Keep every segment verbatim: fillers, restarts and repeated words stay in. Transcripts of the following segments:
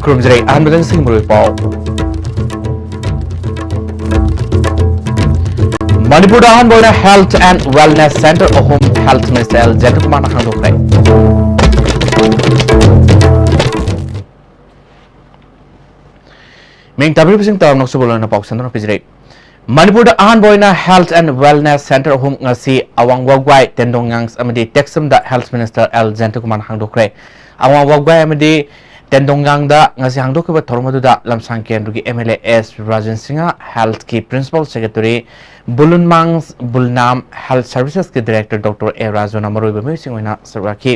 ꯈꯨꯔꯨꯝꯖꯔꯤ꯫ ꯑꯍꯥꯟꯕꯗ ꯉꯁꯤꯒꯤ ꯃꯔꯨꯑꯣꯏꯕ ꯄꯥꯎ꯫ ꯃꯅꯤꯄꯨꯔꯗ ꯑꯍꯥꯟꯕ ꯑꯣꯏꯅ Health and Wellness Center ꯑꯍꯨꯝ, Health Minister ꯑꯦꯜ ꯖꯌꯟꯇꯀꯨꯃꯥꯔꯅ ꯍꯥꯡꯗꯣꯛꯈ꯭ꯔꯦ꯫ ꯃꯤꯡ ꯇꯥꯕꯤꯔꯤꯕꯁꯤꯡ ꯇꯔꯥꯝꯅ ꯑꯣꯛꯆꯕ ꯂꯣꯏꯅꯅ ꯄꯥꯎ ꯁꯟꯗꯣꯛꯅ ꯄꯤꯖꯔꯤ꯫ ꯃꯅꯤꯄꯨꯔꯗ ꯑꯍꯥꯟꯕ ꯑꯣꯏꯅ Health and Wellness Center ꯑꯍꯨꯝ ꯉꯁꯤ ꯑꯋꯥꯡ ꯋꯥꯕꯒꯥꯏ, ꯇꯦꯟꯗꯣꯡꯌꯥꯡ ꯑꯃꯗꯤ ꯇꯦꯛꯆꯝꯗ Health Minister ꯑꯦꯜ ꯖꯌꯟꯇꯀꯨꯃꯥꯔꯅ ꯍꯥꯡꯗꯣꯛꯈ꯭ꯔꯦ꯫ ꯑꯋꯥꯡ ꯋꯥꯕꯒꯥꯏ ꯑꯃꯗꯤ ꯇꯦꯟꯗꯣꯡꯌꯥꯡꯗ ꯉꯁꯤ ꯍꯥꯡꯗꯣꯛꯈꯤꯕ ꯊꯧꯔꯝ ꯑꯗꯨꯗ ꯂꯝꯁꯥꯡ ꯀꯦꯟꯗ꯭ꯔꯒꯤ M L A S Rajen Singh, Health ꯀꯤ Principal Secretary ꯕꯨꯂꯨꯟꯃꯥꯡ ꯕꯨꯜꯅꯥꯝ, Health Services ꯀꯤ Director ꯗꯣꯛꯇꯔ ꯑꯦ ꯔꯥꯖꯨꯅ ꯃꯔꯨꯑꯣꯏꯕ ꯃꯤꯑꯣꯏꯁꯤꯡ ꯑꯣꯏꯅ ꯁꯔꯨꯛ ꯌꯥꯈꯤ꯫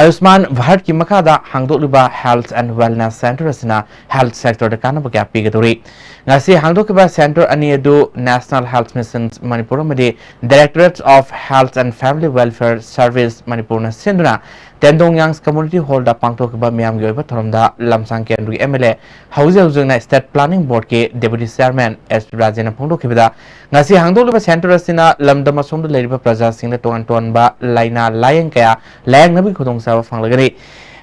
ꯑꯌꯨꯁꯃꯥꯟ ꯚꯥꯔꯠꯀꯤ ꯃꯈꯥꯗ ꯍꯥꯡꯗꯣꯛꯂꯤꯕ Health and Wellness Center ꯑꯁꯤꯅ health sector ꯗ ꯀꯥꯟꯅꯕ ꯀꯌꯥ ꯄꯤꯒꯗꯧꯔꯤ꯫ ꯉꯁꯤ ꯍꯥꯡꯗꯣꯛꯈꯤꯕ center ꯑꯅꯤ ꯑꯗꯨ National Health Mission ꯃꯅꯤꯄꯨꯔ ꯑꯃꯗꯤ Directorate of Health and Family Welfare Service ꯃꯅꯤꯄꯨꯔꯅ ꯁꯤꯟꯗꯨꯅ ꯇꯦꯟꯗꯣꯡꯌꯥꯡ Community Hall ꯗ ꯄꯥꯡꯊꯣꯛꯈꯤꯕ ꯃꯤꯌꯥꯝꯒꯤ ꯑꯣꯏꯕ ꯊꯧꯔꯝꯗ ꯂꯝꯁꯥꯡ ꯀꯦꯟꯗ꯭ꯔꯒꯤ ꯑꯦꯝ ꯑꯦꯜ ꯑꯦ, ꯍꯧꯖꯤꯛ ꯍꯧꯖꯤꯛꯅ State Planning Board ꯀꯤ Deputy Chairman ꯑꯦꯁ ꯔꯥꯖꯦꯟꯅ ꯐꯣꯡꯗꯣꯛꯈꯤꯕꯗ, ꯉꯁꯤ ꯍꯥꯡꯗꯣꯛꯂꯤꯕ center ꯑꯁꯤꯅ ꯂꯝꯗꯝ ꯑꯁꯣꯝꯗ ꯂꯩꯔꯤꯕ ꯄ꯭ꯔꯖꯥꯁꯤꯡꯗ ꯇꯣꯉꯥꯟ ꯇꯣꯉꯥꯟꯕ ꯂꯥꯏꯅꯥ ꯂꯥꯌꯦꯡ ꯀꯌꯥ ꯂꯥꯌꯦꯡꯅꯕꯒꯤ ꯈꯨꯗꯣꯡꯆꯥꯕ ꯐꯪꯂꯒꯅꯤ꯫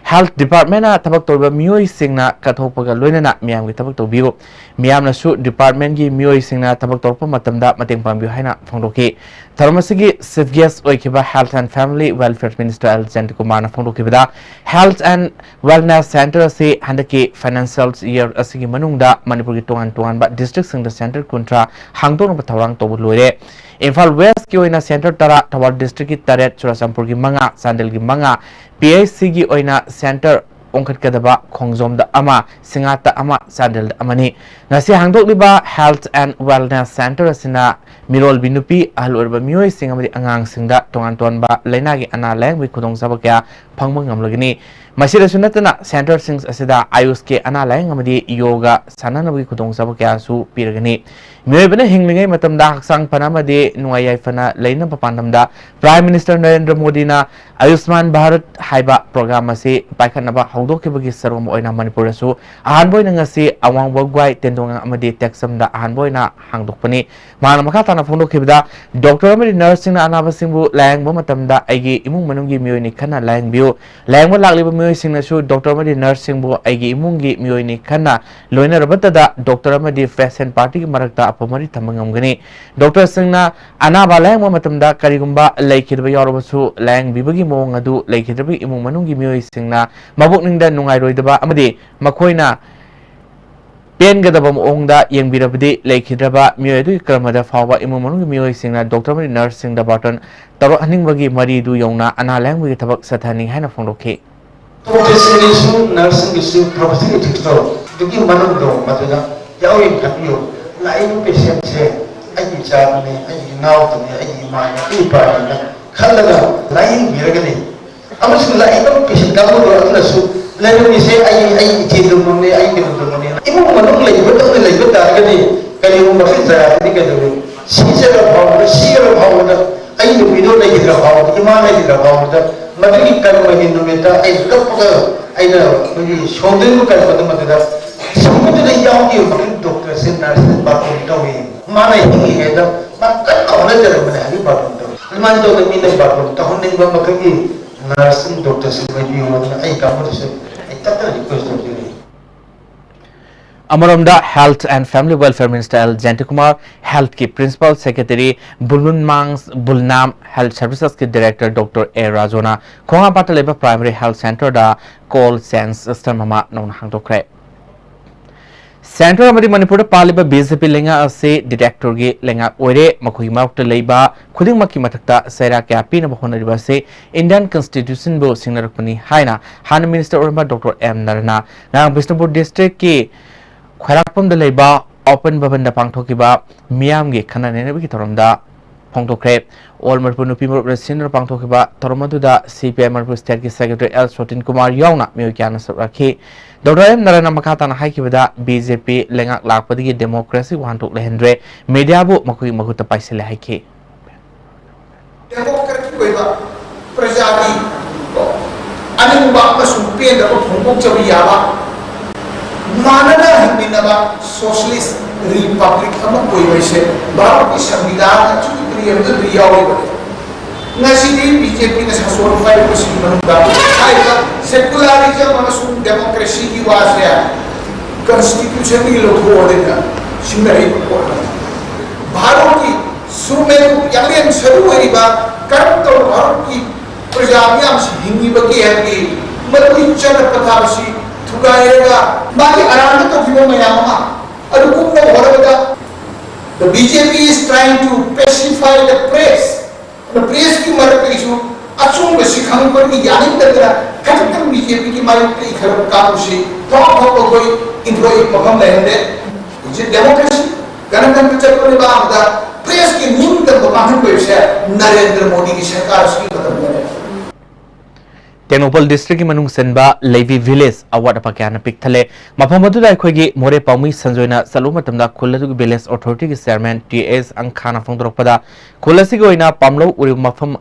Health Department ꯅ ꯊꯕꯛ ꯇꯧꯔꯤꯕ ꯃꯤꯑꯣꯏꯁꯤꯡꯅ ꯀꯠꯊꯣꯛꯄꯒ ꯂꯣꯏꯅꯅ ꯃꯤꯌꯥꯝꯒꯤ ꯊꯕꯛ ꯇꯧꯕꯤꯌꯨ꯫ ꯃꯤꯌꯥꯝꯅꯁꯨ department ꯀꯤ ꯃꯤꯑꯣꯏꯁꯤꯡꯅ ꯊꯕꯛ ꯇꯧꯔꯛꯄ ꯃꯇꯝꯗ ꯃꯇꯦꯡ ꯄꯥꯡꯕꯤꯌꯨ ꯍꯥꯏꯅ ꯐꯣꯡꯗꯣꯛꯈꯤ꯫ ꯊꯧꯔꯝ ꯑꯁꯤꯒꯤ Chief Guest ꯑꯣꯏꯈꯤꯕ Health and Family Welfare Minister L ꯖꯌꯟꯇꯀꯨꯃꯥꯔꯅ ꯐꯣꯡꯗꯣꯛꯈꯤꯕꯗ, Health and Wellness Center ꯑꯁꯤ ꯍꯟꯗꯛꯀꯤ financial year ꯑꯁꯤꯒꯤ ꯃꯅꯨꯡꯗ ꯃꯅꯤꯄꯨꯔꯒꯤ ꯇꯣꯉꯥꯟ ꯇꯣꯉꯥꯟꯕ district ꯁꯤꯡꯗ center ꯀꯨꯟꯊ꯭ꯔꯥ ꯍꯥꯡꯗꯣꯛꯅꯕ ꯊꯧꯔꯥꯡ ꯇꯧꯕ ꯂꯣꯏꯔꯦ꯫ ꯏꯝꯐꯥꯜ West ꯀꯤ ꯑꯣꯏꯅ center ꯇꯔꯥ, ꯊꯧꯕꯥꯜ district ꯀꯤ ꯇꯔꯦꯠ, ꯆꯨꯔꯆꯥꯟꯄꯨꯔꯒꯤ ꯃꯉꯥ, ꯆꯥꯟꯗꯦꯜꯒꯤ ꯃꯉꯥ, ꯄꯤ ꯑꯩꯆ ꯁꯤ ꯒꯤ ꯑꯣꯏꯅ center ꯑꯣꯟꯈꯠꯀꯗꯕ ꯈꯣꯡꯖꯣꯝꯗ ꯑꯃ, ꯁꯤꯡꯉꯥꯠꯇ ꯑꯃ, ꯆꯥꯟꯗꯦꯜꯗ ꯑꯃꯅꯤ꯫ ꯉꯁꯤ ꯍꯥꯡꯗꯣꯛꯂꯤꯕ Health and Wellness Center ꯑꯁꯤꯅ ꯃꯤꯔꯣꯜꯕꯤ ꯅꯨꯄꯤ, ꯑꯍꯜ ꯑꯣꯏꯔꯕ ꯃꯤꯑꯣꯏꯁꯤꯡ ꯑꯃꯗꯤ ꯑꯉꯥꯡꯁꯤꯡꯗ ꯇꯣꯉꯥꯟ ꯇꯣꯉꯥꯟꯕ ꯂꯥꯏꯅꯥꯒꯤ ꯑꯅꯥ ꯂꯥꯌꯦꯡꯕꯒꯤ ꯈꯨꯗꯣꯡꯆꯥꯕ ꯀꯌꯥ ꯐꯪꯕ ꯉꯝꯂꯒꯅꯤ꯫ ꯃꯁꯤꯗꯁꯨ ꯅꯠꯇꯅ, center ꯁꯤꯡ ꯑꯁꯤꯗ ꯑꯌꯨꯁꯀꯤ ꯑꯅꯥ ꯂꯥꯌꯦꯡ ꯑꯃꯗꯤ ꯌꯣꯒ ꯁꯥꯟꯅꯅꯕꯒꯤ ꯈꯨꯗꯣꯡꯆꯥꯕ ꯀꯌꯥꯁꯨ ꯄꯤꯔꯒꯅꯤ꯫ ꯃꯤꯑꯣꯏꯕꯅ ꯍꯤꯡꯂꯤꯉꯩ ꯃꯇꯝꯗ ꯍꯛꯆꯥꯡ ꯐꯅ ꯑꯃꯗꯤ ꯅꯨꯡꯉꯥꯏ ꯌꯥꯏꯐꯅ ꯂꯩꯅꯕ ꯄꯥꯟꯗꯝꯗ Prime Minister ꯅꯔꯦꯟꯗ꯭ꯔ ꯃꯣꯗꯤꯅ ꯑꯌꯨꯁꯃꯥꯟ ꯚꯥꯔꯠ ꯍꯥꯏꯕ program ꯑꯁꯤ ꯄꯥꯏꯈꯠꯅꯕ ꯍꯧꯗꯣꯛꯈꯤꯕꯒꯤ ꯁꯔꯨꯛ ꯑꯃ ꯑꯣꯏꯅ ꯃꯅꯤꯄꯨꯔꯗꯁꯨ ꯑꯍꯥꯟꯕ ꯑꯣꯏꯅ ꯉꯁꯤ ꯑꯋꯥꯡ ꯋꯥꯕꯒꯥꯏ, ꯇꯦꯟꯗꯣꯡ ꯑꯃꯗꯤ ꯇꯦꯛꯆꯝꯗ ꯑꯍꯥꯟꯕ ꯑꯣꯏꯅ ꯍꯥꯡꯗꯣꯛꯄꯅꯤ꯫ ꯃꯍꯥꯛꯅ ꯃꯈꯥ ꯇꯥꯅ ꯐꯣꯡꯗꯣꯛꯈꯤꯕꯗ, doctor ꯑꯃꯗꯤ nurse ꯁꯤꯡꯅ ꯑꯅꯥꯕꯁꯤꯡꯕꯨ ꯂꯥꯌꯦꯡꯕ ꯃꯇꯝꯗ ꯑꯩꯒꯤ ꯏꯃꯨꯡ ꯃꯅꯨꯡꯒꯤ ꯃꯤꯑꯣꯏꯅꯤ ꯈꯟꯅ ꯂꯥꯌꯦꯡꯕꯤꯌꯨ꯫ ꯂꯥꯌꯦꯡꯕ ꯂꯥꯛꯂꯤꯕ ꯃꯤꯑꯣꯏ ꯃꯤꯑꯣꯏꯁꯤꯡꯅꯁꯨ ꯗꯣꯛꯇꯔ ꯑꯃꯗꯤ ꯅꯔꯁꯁꯤꯡꯕꯨ ꯑꯩꯒꯤ ꯏꯃꯨꯡꯒꯤ ꯃꯤꯑꯣꯏꯅꯤ ꯈꯟꯅ ꯂꯣꯏꯅꯔꯕꯇꯗ ꯗꯣꯛꯇꯔ ꯑꯃꯗꯤ ꯄꯦꯁꯦꯟ ꯄꯥꯔꯇꯤꯒꯤ ꯃꯔꯛꯇ ꯑꯐꯕ ꯃꯔꯤ ꯊꯝꯕ ꯉꯝꯒꯅꯤ꯫ ꯗꯣꯛꯇꯔꯁꯤꯡꯅ ꯑꯅꯥꯕ ꯂꯥꯌꯦꯡꯕ ꯃꯇꯝꯗ ꯀꯔꯤꯒꯨꯝꯕ ꯂꯩꯈꯤꯗꯕ ꯌꯥꯎꯔꯕꯁꯨ, ꯂꯥꯌꯦꯡꯕꯤꯕꯒꯤ ꯃꯑꯣꯡ ꯑꯗꯨ ꯂꯩꯈꯤꯗ꯭ꯔꯕ ꯏꯃꯨꯡ ꯃꯅꯨꯡꯒꯤ ꯃꯤꯑꯣꯏꯁꯤꯡꯅ ꯃꯕꯨꯛꯅꯤꯡꯗ ꯅꯨꯡꯉꯥꯏꯔꯣꯏꯗꯕ ꯑꯃꯗꯤ ꯃꯈꯣꯏꯅ ꯄꯦꯟꯒꯗꯕ ꯃꯑꯣꯡꯗ ꯌꯦꯡꯕꯤꯔꯕꯗꯤ, ꯂꯩꯈꯤꯗ꯭ꯔꯕ ꯃꯤꯑꯣꯏ ꯑꯗꯨꯒꯤ ꯀꯔꯃꯗ ꯐꯥꯎꯕ ꯏꯃꯨꯡ ꯃꯅꯨꯡꯒꯤ ꯃꯤꯑꯣꯏꯁꯤꯡꯅ ꯗꯣꯛꯇꯔ ꯑꯃꯗꯤ ꯅꯔꯁꯁꯤꯡꯗ ꯕꯥꯔꯇꯟ ꯇꯧꯔꯛꯍꯟꯅꯤꯡꯕꯒꯤ ꯃꯔꯤꯗꯨ ꯌꯧꯅ ꯑꯅꯥ ꯂꯥꯌꯦꯡꯕꯒꯤ ꯊꯕꯛ ꯆꯠꯊꯍꯟꯅꯤꯡꯏ ꯍꯥꯏꯅ ꯐꯣꯡꯗꯣꯛꯈꯤ꯫ ꯗꯣꯛꯇꯔꯁꯤꯡꯒꯤꯁꯨ ꯅꯔꯁꯁꯤꯡꯒꯤꯁꯨ ꯄ꯭ꯔꯣꯐꯦꯁꯅꯦꯜ ꯏꯊꯤꯛꯁꯇꯣ ꯑꯗꯨꯒꯤ ꯃꯅꯨꯡꯗꯣ ꯃꯗꯨꯗ ꯌꯥꯎꯔꯤ ꯈꯟꯕꯤꯌꯨ꯫ ꯂꯥꯛꯏꯕ ꯄꯦꯁꯦꯟꯁꯦ ꯑꯩꯒꯤ ꯏꯆꯥꯗꯨꯅꯤ, ꯑꯩꯒꯤ ꯏꯅꯥꯎꯗꯨꯅꯤ, ꯑꯩꯒꯤ ꯏꯃꯥꯅꯤ, ꯑꯩꯒꯤ ꯏꯄꯥꯅꯤꯅ ꯈꯜꯂꯒ ꯂꯥꯌꯦꯡꯕꯤꯔꯒꯗꯤ, ꯑꯃꯁꯨꯡ ꯂꯥꯛꯏꯕ ꯄꯦꯁꯦꯟ ꯀꯥꯡꯕꯨꯗꯣ ꯑꯗꯨꯅꯁꯨ ꯂꯩꯔꯝꯃꯤꯁꯦ ꯑꯩ, ꯑꯩ ꯏꯆꯦꯗꯨꯃꯛꯅꯤ, ꯑꯩ ꯀꯩꯅꯣꯗꯨꯃꯛꯅꯤ, ꯏꯃꯨꯡ ꯃꯅꯨꯡ ꯂꯩꯕꯗꯧꯅ ꯂꯩꯕ ꯇꯥꯔꯒꯗꯤ ꯀꯔꯤꯒꯨꯝꯕ ꯃꯈꯜ ꯖꯒꯥꯗꯗꯤ ꯀꯩꯗꯧꯏ? ꯁꯤꯖꯔ ꯐꯥꯎꯕꯗ, ꯁꯤꯔ ꯐꯥꯎꯕꯗ, ꯑꯩ ꯅꯨꯄꯤꯗꯣ ꯂꯩꯈꯤꯗ꯭ꯔ ꯐꯥꯎꯕꯗ, ꯏꯃꯥ ꯂꯩꯈꯤꯗ꯭ꯔ ꯐꯥꯎꯕꯗ, ꯃꯗꯨꯒꯤ ꯀꯔꯃꯒꯤ ꯅꯨꯃꯤꯠꯇ ꯑꯩ ꯀꯞꯄꯒ ꯑꯩꯅ ꯑꯩꯈꯣꯏꯒꯤ ꯁꯣꯟꯗꯣꯏꯕ ꯀꯔꯃꯗ ꯃꯗꯨꯗ ꯁꯤꯕꯗꯨꯗ ꯌꯥꯎꯈꯤꯕ ꯃꯈꯜ ꯗꯣꯛꯇꯔꯁꯦ ꯅꯔꯁꯅ ꯕꯥꯔꯇꯣꯟ ꯇꯧꯏ꯫ ꯃꯥꯅ ꯍꯤꯡꯉꯤꯉꯩꯗ ꯃꯥ ꯀꯟꯅ ꯍꯣꯠꯅꯖꯔꯝꯕꯅꯦ ꯍꯥꯏꯕꯒꯤ ꯕꯥꯔꯇꯣꯟ ꯇꯧꯏ꯫ ꯑꯗꯨꯃꯥꯏꯅ ꯇꯧꯗꯅ ꯃꯤꯅ ꯕꯥꯔꯇꯣꯟ ꯇꯧꯍꯟꯅꯤꯡꯕ ꯃꯈꯜꯒꯤ ꯅꯔꯁꯁꯤꯡ, ꯗꯣꯛꯇꯔꯁꯤꯡ ꯑꯣꯏꯕꯤꯌꯨ ꯍꯥꯏꯅ ꯑꯩ ꯀꯥꯡꯕꯨꯗꯁꯨ ꯑꯩ ꯇꯞꯅ ꯔꯤꯀ꯭ꯋꯦꯁ ꯇꯧꯖꯔꯤ꯫ ꯑꯃꯔꯣꯝꯗ Health and Family Welfare Minister L ꯖꯌꯟꯇꯀꯨꯃꯥꯔ, ꯍꯦꯜꯊꯀꯤ principal secretary Bulnunmang Bulnam, health ꯁꯔꯚꯤꯁꯦꯁꯀꯤ ꯗꯤꯔꯦꯛꯇꯔ ꯗꯣꯛꯇꯔ ꯑꯦ ꯔꯥꯖꯣꯅ ꯈꯣꯡꯉꯥꯝꯄꯥꯠꯇ ꯂꯩꯕ ꯄ꯭ꯔꯥꯏꯃꯔꯤ ꯍꯦꯜꯊ ꯁꯦꯟꯇꯔꯗ ꯀꯣꯜ ꯆꯦꯟꯖ ꯁꯤꯁꯇꯦꯝ ꯑꯃ ꯅꯧꯅ ꯍꯥꯡꯗꯣꯛꯈ꯭ꯔꯦ꯫ ꯁꯦꯟꯇꯔ ꯑꯃꯗꯤ ꯃꯅꯤꯄꯨꯔꯗ ꯄꯥꯜꯂꯤꯕ ꯕꯤ ꯖꯦ ꯄꯤ ꯂꯩꯉꯥꯛ ꯑꯁꯤ ꯗꯤꯛꯇꯦꯇꯔꯒꯤ ꯂꯩꯉꯥꯛ ꯑꯣꯏꯔꯦ꯫ ꯃꯈꯣꯏꯒꯤ ꯃꯥꯌꯣꯛꯇ ꯂꯩꯕ ꯈꯨꯗꯤꯡꯃꯛꯀꯤ ꯃꯊꯛꯇ ꯆꯩꯔꯥꯛ ꯀꯌꯥ ꯄꯤꯅꯕ ꯍꯣꯠꯅꯔꯤꯕ ꯑꯁꯤ ꯏꯟꯗꯤꯌꯟ ꯀꯟꯁꯇꯤꯇ꯭ꯌꯨꯁꯟꯕꯨ ꯁꯤꯡꯅꯔꯛꯄꯅꯤ ꯍꯥꯏꯅ ꯍꯥꯟꯅ ꯃꯤꯅꯤꯁꯇꯔ ꯑꯣꯏꯔꯝꯕ ꯗꯣꯛꯇꯔ ꯑꯦꯝ ꯅꯔꯅ ꯉꯔꯥꯡ ꯕꯤꯁꯅꯨꯄꯨꯔ ꯗꯤꯁꯇ꯭ꯔꯤꯛꯀꯤ ꯈ꯭ꯋꯥꯏꯔꯥꯛꯄꯝꯗ ꯂꯩꯕ ꯑꯣꯄꯟ ꯚꯕꯟꯗ ꯄꯥꯡꯊꯣꯛꯈꯤꯕ ꯃꯤꯌꯥꯝꯒꯤ ꯈꯟꯅ ꯅꯩꯅꯕꯒꯤ ꯊꯧꯔꯝꯗ ꯐꯣꯡꯗꯣꯛꯈ꯭ꯔꯦ꯫ ꯑꯣꯜ ꯃꯅꯤꯄꯨꯔ ꯅꯨꯄꯤ ꯃꯔꯨꯞꯅ ꯁꯤꯟꯗꯨꯅ ꯄꯥꯡꯊꯣꯛꯈꯤꯕ ꯊꯧꯔꯝ ꯑꯗꯨꯗ ꯁꯤ ꯄꯤ ꯑꯥꯏ ꯃꯅꯤꯄꯨꯔ ꯁ꯭ꯇꯦꯠꯀꯤ ꯁꯦꯀ꯭ꯔꯦꯇꯔꯤ ꯑꯦꯜ ꯁꯣꯇꯤꯟ ꯀꯨꯃꯥꯔ ꯌꯥꯎꯅ ꯃꯤꯑꯣꯏ ꯀꯌꯥꯅ ꯁꯔꯨꯛ ꯌꯥꯈꯤ꯫ ꯗꯣꯛꯇꯔ ꯑꯦꯝ ꯅꯔꯅ ꯃꯈꯥ ꯇꯥꯅ ꯍꯥꯏꯈꯤꯕꯗ, ꯕꯤ ꯖꯦ ꯄꯤ ꯂꯩꯉꯥꯛ ꯂꯥꯛꯄꯗꯒꯤ ꯗꯦꯃꯣꯀ꯭ꯔꯦꯁꯤ ꯋꯥꯍꯟꯊꯣꯛ ꯂꯩꯍꯟꯗ꯭ꯔꯦ, ꯃꯤꯗꯤꯌꯥꯕꯨ ꯃꯈꯣꯏꯒꯤ ꯃꯈꯨꯠꯇ ꯄꯥꯏꯁꯤꯜꯂꯦ ꯍꯥꯏꯈꯤ꯫ ꯗꯦꯃꯣꯀ꯭ꯔꯦꯇꯤꯛ ꯑꯣꯏꯕ, ꯄ꯭ꯔꯖꯥꯒꯤ ꯑꯅꯤꯡꯕ ꯑꯃꯁꯨꯡ ꯄꯦꯟꯗꯕ ꯐꯣꯡꯗꯣꯛꯆꯕ ꯌꯥꯕ, ꯃꯥꯟꯅꯅ ꯍꯤꯡꯃꯤꯟꯅꯕ ꯁꯣꯁꯤꯌꯦꯂꯤꯁ ꯔꯤꯄꯕ꯭ꯂꯤꯛ ꯑꯃ ꯑꯣꯏꯕ ꯍꯥꯏꯁꯦ ꯚꯥꯔꯠꯀꯤ ꯁꯪꯕꯤꯙꯥꯟ ꯑꯁꯨꯛꯀꯤ ꯄ꯭ꯔꯤꯌꯦꯝꯗ ꯌꯥꯎꯔꯤꯕꯅꯤ꯫ ꯉꯁꯤꯗꯤ ꯕꯤ ꯖꯦ ꯄꯤꯅ ꯁꯥꯁꯣꯟ ꯄꯥꯏꯔꯛꯄꯁꯤꯒꯤ ꯃꯅꯨꯡꯗ ꯍꯥꯏꯔꯤꯕ secularism ꯑꯃꯁꯨꯡ democracyꯒꯤ ꯋꯥꯁꯦ constitutionꯗꯒꯤ ꯂꯧꯊꯣꯛꯑꯣꯗꯅ ꯁꯤꯡꯅꯔꯛꯏꯕ ꯄꯣꯠ ꯑꯃꯅꯤ꯫ ꯚꯥꯔꯠꯀꯤ ꯁꯨꯔꯃꯦꯔꯨ ꯌꯥꯡꯂꯦꯟ ꯁꯔꯨ ꯑꯣꯏꯔꯤꯕ ꯀꯔꯝ ꯇꯧꯕ ꯚꯥꯔꯠꯀꯤ ꯄ꯭ꯔꯖꯥ ꯃꯤꯌꯥꯝꯁꯤ ꯍꯤꯡꯉꯤꯕꯒꯦ ꯍꯥꯏꯕꯒꯤ ꯃꯗꯨꯒꯤ ꯆꯠꯅ ꯄꯊꯥꯞ ꯑꯁꯤ ꯊꯨꯒꯥꯏꯔꯒ ꯃꯥꯒꯤ ꯑꯔꯥꯟꯕ ꯇꯧꯈꯤꯕ ꯃꯌꯥꯝ ꯑꯃ ꯑꯗꯨ ꯀꯨꯞꯅꯕ ꯍꯣꯠꯅꯕꯗ the B J P is trying to pacify the press꯫ ꯑꯗ pressꯀꯤ ꯃꯔꯛꯇꯒꯤꯁꯨ ꯑꯆꯨꯝꯕꯁꯤ ꯈꯪꯕꯒꯤ ꯌꯥꯅꯤꯡꯗꯗꯅ ꯈꯖꯤꯛꯇꯪ B J Pꯒꯤ ꯃꯥꯌꯣꯛꯇ ꯏꯈꯠꯂꯛꯄ ꯀꯥꯡꯕꯨꯁꯤ ꯊꯣꯛ ꯊꯣꯛꯄ ꯑꯩꯈꯣꯏ ꯏꯟꯊꯣꯛꯏ ꯃꯐꯝ ꯂꯩꯍꯟꯗꯦ꯫ ꯍꯧꯖꯤꯛ democracy ꯒꯅꯇꯟꯇ꯭ꯔ ꯆꯠꯄ ꯂꯩꯕꯥꯛ ꯑꯃꯗ pressꯀꯤ ꯅꯤꯡꯇꯝꯕ ꯃꯥꯡꯍꯟꯕ ꯍꯥꯏꯕꯁꯦ ꯅꯔꯦꯟꯗ꯭ꯔ ꯃꯣꯗꯤꯒꯤ ꯁꯔꯀꯥꯔ ꯑꯁꯤꯒꯤ ꯃꯇꯝꯗꯅꯦ꯫ ꯇꯦꯡꯅꯧꯄꯜ districtꯀꯤ ꯃꯅꯨꯡ ꯆꯟꯕ ꯂꯩꯕꯤ village ꯑꯋꯥꯠ ꯑꯄꯥ ꯀꯌꯥꯅ ꯄꯤꯛ ꯊꯜꯂꯦ꯫ ꯃꯐꯝ ꯑꯗꯨꯗ ꯑꯩꯈꯣꯏꯒꯤ ꯃꯣꯔꯦ ꯄꯥꯎꯃꯤ ꯁꯟꯖꯣꯏꯅ ꯆꯠꯂꯨꯕ ꯃꯇꯝꯗ ꯈꯨꯜ ꯑꯗꯨꯒꯤ village authorityꯒꯤ chairman T S ꯑꯪꯈꯥꯅ ꯐꯣꯡꯗꯣꯔꯛꯄꯗ, ꯈꯨꯜ ꯑꯁꯤꯒꯤ ꯑꯣꯏꯅ ꯄꯥꯝꯂꯧ ꯎꯔꯤꯕ ꯃꯐꯝ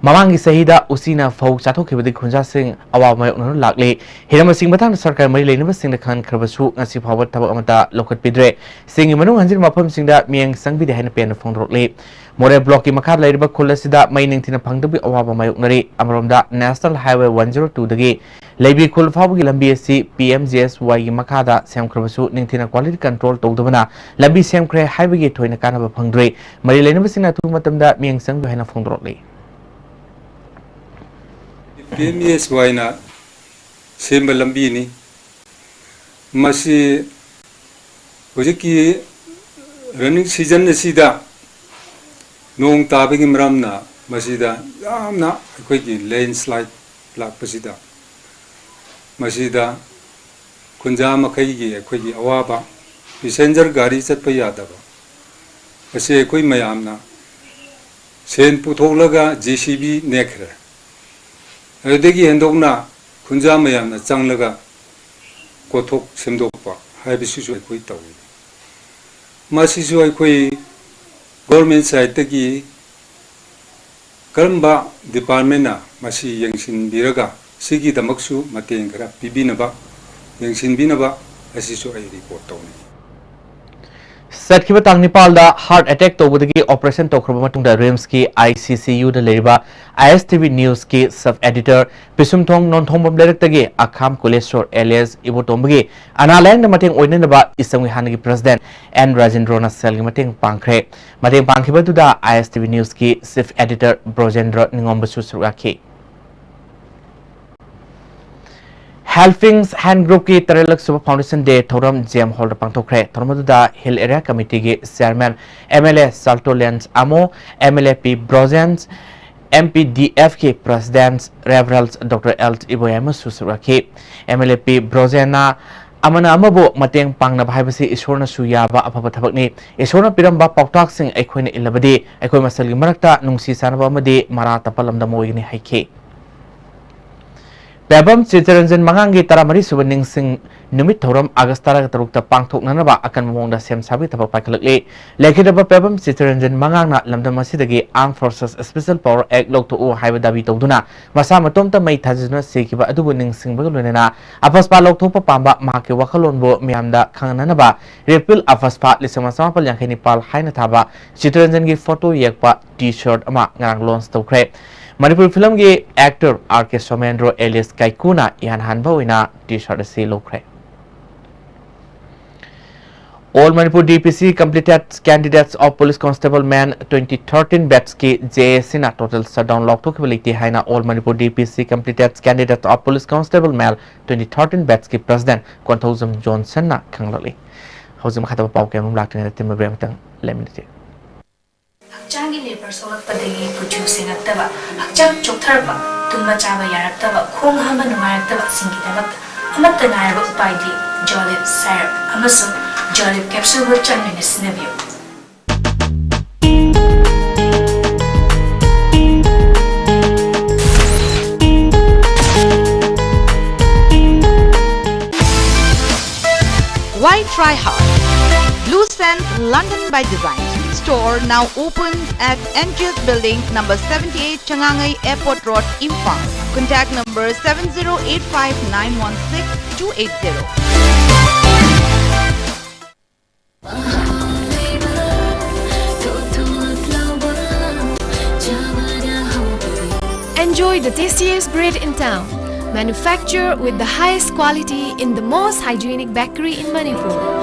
ꯃꯃꯥꯡꯒꯤ ꯆꯍꯤꯗ ꯎꯆꯤꯅ ꯐꯧ ꯆꯥꯊꯣꯛꯈꯤꯕꯗꯒꯤ ꯈꯨꯟꯖꯥꯁꯤꯡ ꯑꯋꯥꯕ ꯃꯥꯌꯣꯛꯅꯗꯨꯅ ꯂꯥꯛꯂꯤ꯫ ꯍꯤꯔꯝ ꯑꯁꯤꯒꯤ ꯃꯇꯥꯡꯗ ꯁꯔꯀꯥꯔ ꯃꯔꯤ ꯂꯩꯅꯕꯁꯤꯡꯗ ꯈꯪꯍꯟꯈ꯭ꯔꯕꯁꯨ ꯉꯁꯤ ꯐꯥꯎꯕ ꯊꯕꯛ ꯑꯃꯠꯇ ꯂꯧꯈꯠꯄꯤꯗ꯭ꯔꯦ꯫ ꯆꯤꯡꯒꯤ ꯃꯅꯨꯡ ꯍꯟꯖꯤꯟꯕ ꯃꯐꯝꯁꯤꯡꯗ ꯃꯤꯠꯌꯦꯡ ꯆꯪꯕꯤꯗꯦ ꯍꯥꯏꯅ ꯄꯦꯟꯅ ꯐꯣꯡꯗꯣꯔꯛꯂꯤ꯫ ꯃꯣꯔꯦ blockꯀꯤ ꯃꯈꯥꯗ ꯂꯩꯔꯤꯕ ꯈꯨꯜ ꯑꯁꯤꯗ ꯃꯩ ꯅꯤꯡꯊꯤꯅ ꯐꯪꯗꯕꯒꯤ ꯑꯋꯥꯕ ꯃꯥꯌꯣꯛꯅꯔꯤ꯫ ꯑꯃꯔꯣꯝꯗ National Highway one zero twoꯗꯒꯤ ꯂꯩꯕꯤ ꯈꯨꯜ ꯐꯥꯎꯕꯒꯤ ꯂꯝꯕꯤ ꯑꯁꯤ P M G S Yꯒꯤ ꯃꯈꯥꯗ ꯁꯦꯝꯈ꯭ꯔꯕꯁꯨ ꯅꯤꯡꯊꯤꯅ quality control ꯇꯧꯗꯕꯅ ꯂꯝꯕꯤ ꯁꯦꯝꯈ꯭ꯔꯦ ꯍꯥꯏꯕꯒꯤ ꯊꯣꯏꯅ ꯀꯥꯟꯅꯕ ꯐꯪꯗ꯭ꯔꯤ꯫ ꯃꯔꯤ ꯂꯩꯅꯕꯁꯤꯡꯅ ꯑꯊꯨꯕ ꯃꯇꯝꯗ ꯃꯤꯠꯌꯦꯡ ꯆꯪꯕꯤꯌꯨ ꯍꯥꯏꯅ ꯐꯣꯡꯗꯣꯔꯛꯂꯤ꯫ P M G S Yꯅ ꯁꯦꯝꯕ ꯂꯝꯕꯤꯅꯤ꯫ ꯃꯁꯤ ꯍꯧꯖꯤꯛꯀꯤ running season ꯑꯁꯤꯗ ꯅꯣꯡ ꯇꯥꯕꯒꯤ ꯃꯔꯝꯅ ꯃꯁꯤꯗ ꯌꯥꯝꯅ ꯑꯩꯈꯣꯏꯒꯤ landslide ꯂꯥꯛꯄꯁꯤꯗ ꯃꯁꯤꯗ ꯈꯨꯟꯖꯥ ꯃꯈꯩꯒꯤ ꯑꯩꯈꯣꯏꯒꯤ ꯑꯋꯥꯕ, passenger ꯒꯥꯔꯤ ꯆꯠꯄ ꯌꯥꯗꯕ, ꯑꯁꯤ ꯑꯩꯈꯣꯏ ꯃꯌꯥꯝꯅ ꯁꯦꯟ ꯄꯨꯊꯣꯛꯂꯒ J C B ꯅꯦꯛꯈ꯭ꯔꯦ꯫ ꯑꯗꯨꯗꯒꯤ ꯍꯦꯟꯗꯣꯛꯅ ꯈꯨꯟꯖꯥ ꯃꯌꯥꯝꯅ ꯆꯪꯂꯒ ꯀꯣꯊꯣꯛ ꯁꯦꯝꯗꯣꯛꯄ ꯍꯥꯏꯕꯁꯤꯁꯨ ꯑꯩꯈꯣꯏ ꯇꯧꯏ꯫ ꯃꯁꯤꯁꯨ ꯑꯩꯈꯣꯏ government sideꯇꯒꯤ ꯀꯔꯝꯕ departmentꯅ ꯃꯁꯤ ꯌꯦꯡꯁꯤꯟꯕꯤꯔꯒ ꯁꯤꯒꯤꯗꯃꯛꯁꯨ ꯃꯇꯦꯡ ꯈꯔ ꯄꯤꯕꯤꯅꯕ, ꯌꯦꯡꯁꯤꯟꯕꯤꯅꯕ ꯑꯁꯤꯁꯨ ꯑꯩ report ꯇꯧꯅꯤꯡꯏ꯫ ꯆꯠꯈꯤꯕ ꯇꯥꯡ ꯅꯤꯄꯥꯜꯗ heart attack ꯇꯧꯕꯗꯒꯤ operation ꯇꯧꯈ꯭ꯔꯕ ꯃꯇꯨꯡꯗ RIMSꯀꯤ ICCUꯗ ꯂꯩꯔꯤꯕ ISTV Newsꯀꯤ sub editor ꯄꯤꯁꯨꯝꯊꯣꯡ ꯅꯣꯟꯊꯣꯡꯕꯝ ꯂꯩꯔꯛꯇꯒꯤ ꯑꯈꯥꯝ ꯀꯨꯂꯦꯁꯣꯔ alias ꯏꯕꯣꯇꯣꯝꯕꯒꯤ ꯑꯅꯥ ꯂꯥꯌꯦꯡꯗ ꯃꯇꯦꯡ ꯑꯣꯏꯅꯅꯕ ꯏꯁꯝꯒꯤ ꯍꯥꯟꯅꯒꯤ president N ꯔꯥꯖꯦꯟꯗ꯭ꯔꯣꯅ ꯁꯦꯜꯒꯤ ꯃꯇꯦꯡ ꯄꯥꯡꯈ꯭ꯔꯦ꯫ ꯃꯇꯦꯡ ꯄꯥꯡꯈꯤꯕ ꯑꯗꯨꯗ ISTV Newsꯀꯤ chief editor ꯕ꯭ꯔꯣꯖꯦꯟꯗ꯭ꯔ ꯅꯤꯉꯣꯝꯕꯁꯨ ꯁꯔꯨꯛ ꯌꯥꯈꯤ꯫ Helpings Hand Groupꯀꯤ ꯇꯔꯦꯠꯂꯛ ꯁꯨꯕ Foundation Day ꯊꯧꯔꯝ GM Hallꯗ ꯄꯥꯡꯊꯣꯛꯈ꯭ꯔꯦ꯫ ꯊꯧꯔꯝ ꯑꯗꯨꯗ Hill Area Committeeꯒꯤ chairman MLA ꯁꯥꯜꯇꯣ ꯂꯦꯟꯁ ꯑꯃꯣ, MLA ꯄꯤ ꯕ꯭ꯔꯣꯖꯦꯟꯁ, MPDFꯀꯤ president Reverend Doctor L ꯏꯕꯣꯌꯥꯏꯃꯁꯨ ꯁꯔꯨꯛ ꯌꯥꯈꯤ꯫ MLA ꯄꯤ ꯕ꯭ꯔꯣꯖꯦꯟꯅ ꯑꯃꯅ ꯑꯃꯕꯨ ꯃꯇꯦꯡ ꯄꯥꯡꯅꯕ ꯍꯥꯏꯕꯁꯤ ꯏꯁꯣꯔꯅꯁꯨ ꯌꯥꯕ ꯑꯐꯕ ꯊꯕꯛꯅꯤ꯫ ꯏꯁꯣꯔꯅ ꯄꯤꯔꯝꯕ ꯄꯥꯎꯇꯥꯛꯁꯤꯡ ꯑꯩꯈꯣꯏꯅ ꯏꯜꯂꯕꯗꯤ ꯑꯩꯈꯣꯏ ꯃꯁꯦꯜꯒꯤ ꯃꯔꯛꯇ ꯅꯨꯡꯁꯤ ꯆꯥꯟꯅꯕ ꯑꯃꯗꯤ ꯃꯔꯥ ꯇꯞꯄ ꯂꯝꯗꯝ ꯑꯣꯏꯒꯅꯤ ꯍꯥꯏꯈꯤ꯫ ꯄꯦꯕꯝ ꯆꯤꯇꯔꯟꯖꯟ ꯃꯉꯥꯡꯒꯤ ꯇꯔꯥꯃꯔꯤ ꯁꯨꯕ ꯅꯤꯡꯁꯤꯡ ꯅꯨꯃꯤꯠ ꯊꯧꯔꯝ ꯑꯥꯒꯁ ꯇꯔꯥꯒ ꯇꯔꯨꯛꯇ ꯄꯥꯡꯊꯣꯛꯅꯅꯕ ꯑꯀꯟꯕ ꯃꯑꯣꯡꯗ ꯁꯦꯝ ꯁꯥꯕꯒꯤ ꯊꯕꯛ ꯄꯥꯏꯈꯠꯂꯛꯂꯤ꯫ ꯂꯩꯈꯤꯗ꯭ꯔꯕ ꯄꯦꯕꯝ ꯆꯤꯇꯔꯟꯖꯟ ꯃꯉꯥꯡꯅ ꯂꯝꯗꯝ ꯑꯁꯤꯗꯒꯤ Armed Forces Special Power Act ꯂꯧꯊꯣꯛꯎ ꯍꯥꯏꯕ ꯗꯥꯕꯤ ꯇꯧꯗꯨꯅ ꯃꯁꯥ ꯃꯇꯣꯝꯇ ꯃꯩ ꯊꯥꯖꯗꯨꯅ ꯁꯤꯈꯤꯕ ꯑꯗꯨꯕꯨ ꯅꯤꯡꯁꯤꯡꯕꯒ ꯂꯣꯏꯅꯅ ꯑꯐꯁꯄꯥ ꯂꯧꯊꯣꯛꯄ ꯄꯥꯝꯕ ꯃꯍꯥꯛꯀꯤ ꯋꯥꯈꯜꯂꯣꯟꯕꯨ ꯃꯤꯌꯥꯝꯗ ꯈꯪꯍꯟꯅꯅꯕ Repeal ꯑꯐꯁꯄꯥ ꯂꯤꯁꯤꯡ ꯑꯃ ꯆꯃꯥꯄꯜ ꯌꯥꯡꯈꯩ ꯅꯤꯄꯥꯜ ꯍꯥꯏꯅ ꯊꯥꯕ ꯆꯤꯇꯔꯟꯖꯟꯒꯤ ꯐꯣꯇꯣ ꯌꯦꯛꯄ T-shirt ꯑꯃ ꯉꯔꯥꯡ launch ꯇꯧꯈ꯭ꯔꯦ꯫ ꯃꯅꯤꯄꯨꯔ ꯐꯤꯂꯝꯒꯤ actor R K Somendro alias ꯀꯥꯏꯀꯨꯅ ꯏꯍꯥꯟ ꯍꯥꯟꯕ ꯑꯣꯏꯅ T-shirt ꯑꯁꯤ ꯂꯧꯈ꯭ꯔꯦ꯫ All Manipur DPC Completed Candidates of Police Constable Male twenty thirteen batchꯀꯤ JACꯅ total shutdown ꯂꯥꯎꯊꯣꯛꯈꯤꯕ ꯂꯩꯇꯦ ꯍꯥꯏꯅ All Manipur DPC Completed Candidates of Police Constable Male twenty thirteen batchꯀꯤ president Konthoujam ꯖꯣꯟꯁꯟꯅ ꯈꯪꯂꯛꯂꯤ꯫ ꯍꯧꯖꯤꯛ ꯃꯈꯥ ꯇꯥꯕ ꯄꯥꯎ ꯀꯌꯥ ꯑꯃꯔꯣꯝ ꯂꯥꯛꯇ꯭ꯔꯤꯉꯩꯗ ꯇꯤꯟꯕ break ꯑꯃꯇꯪ ꯂꯩꯃꯤꯟꯅꯁꯤ꯫ ꯍꯛꯆꯥꯡꯒꯤ ꯂꯦꯕꯔ ꯁꯣꯛꯂꯛꯄꯗꯒꯤ ꯀꯨꯆꯨ ꯁꯦꯡꯉꯛꯇꯕ, ꯍꯛꯆꯥꯡ ꯆꯣꯛꯊꯔꯛꯄ, ꯇꯨꯝꯕ ꯆꯥꯕ ꯌꯥꯔꯛꯇꯕ, ꯈꯣꯡ ꯍꯥꯝꯕ ꯅꯨꯡꯉꯥꯏꯔꯛꯇꯕꯁꯤꯡꯒꯤꯗꯃꯛꯇ ꯑꯃꯠꯇ ꯉꯥꯏꯔꯕ ꯎꯄꯥꯏꯗꯤ Jolib syrup ꯑꯃꯁꯨꯡ Jolib capsule ꯕꯨ ꯆꯥꯡ ꯅꯥꯏꯅ ꯁꯤꯖꯤꯟꯅꯕꯤꯌꯨ꯫ Why try hard? Blue Sands London by Design store now opens at M G S Building number seventy-eight, Changangai Airport Road, Imphal. Contact number seven zero eight five nine one six two eight zero. Enjoy the tastiest bread in town. Manufactured with the highest quality in the most hygienic bakery in Manipur.